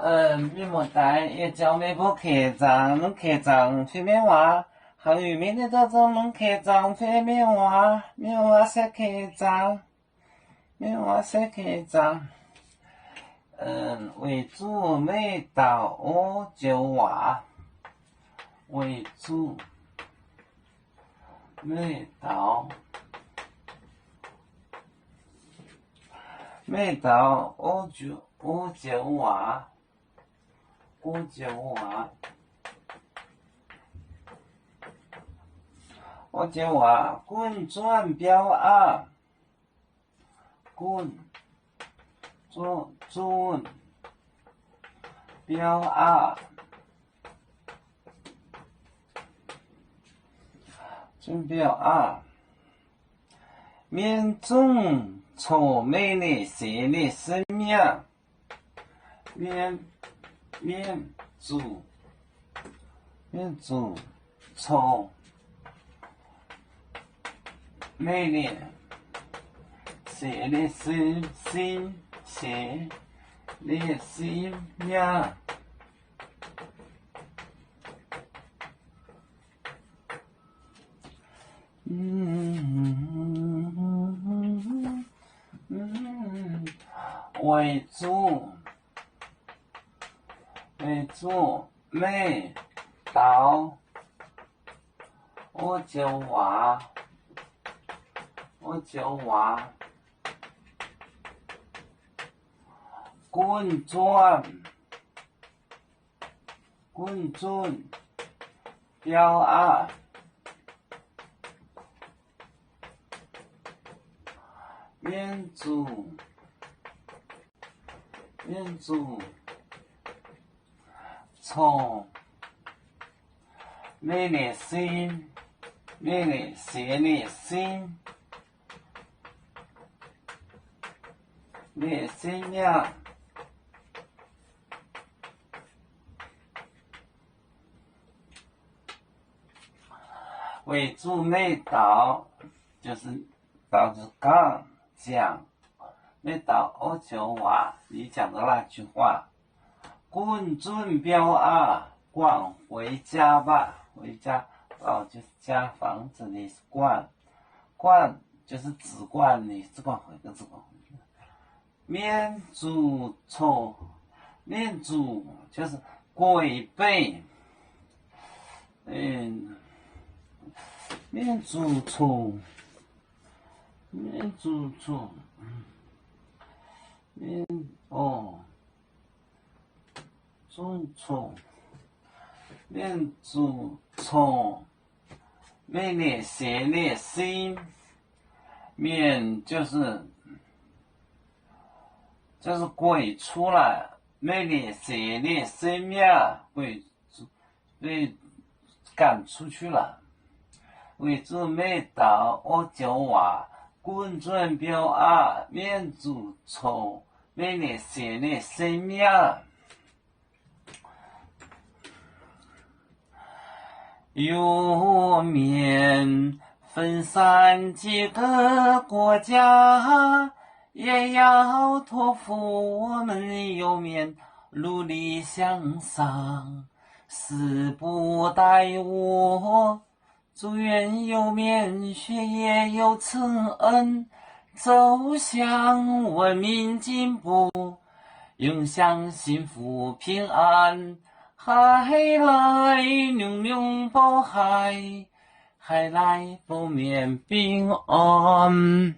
Mienh muoz-doic, yie jangx meih mbuo keh zaangc, longx keh zaangc fai mienh waac. Haaix nyungc mienh dorh zong longx keh zaangc fai mienh waac, mienh waac se keh zaangc, mienh waac se keh zaangc. Weic zuqc meih daux orv joux waac, weic zuqc meih daux, meih daux orv joux waac, orv joux waac, orv joux waac, gunv zunh biauv aah, gunv zunh biauv aah, zunh biauv aah, mienh zungv coc meih nyei seix nyei sin mi'aqv. Mienh, mienh zuqc, mienh zuqc coc meih nyei seix nyei sin, seix nyei sin mi'aqv. Weic zuqc, weic zuqc meih daux orv joux waac, orv joux waac, gunv zunh, gunv zunh biauv aah, mienh zuqc, mienh zuqc coc meih nyei sin, meih nyei seix nyei sin, meih nyei sin mi'aqv. Weic zuqc meih daux, daux gangv ziangh, meih daux orv joux waac, 你讲的那句话, gunv zunh biauv aah, 赶回家吧, 回家, 到家房子里 guanh, guanh 就是指冠, 你只管回，只管回。 Mienh zuqc coc, mienh zuqc 就是 gueic beih, mienh zuqc coc, mienh zuqc coc, mienh, orv, zungv coc, mienh zuqc coc meih nyei seix nyei sin, mienh 就是 就是 gueic 出来, meih nyei seix nyei sin mi'aqv, gueic, 被赶出去了. Weic zuqc meih daux orv joux waac, gunv zunh biauv aah, mienh zuqc coc meih nyei seix nyei sin mi'aqv. 有面分散几个国家，也要托付我们有面努力向上，时不待我，祝愿有面学业有成恩，走向文明进步，永享幸福平安，海来永永保海。 海来保面平安。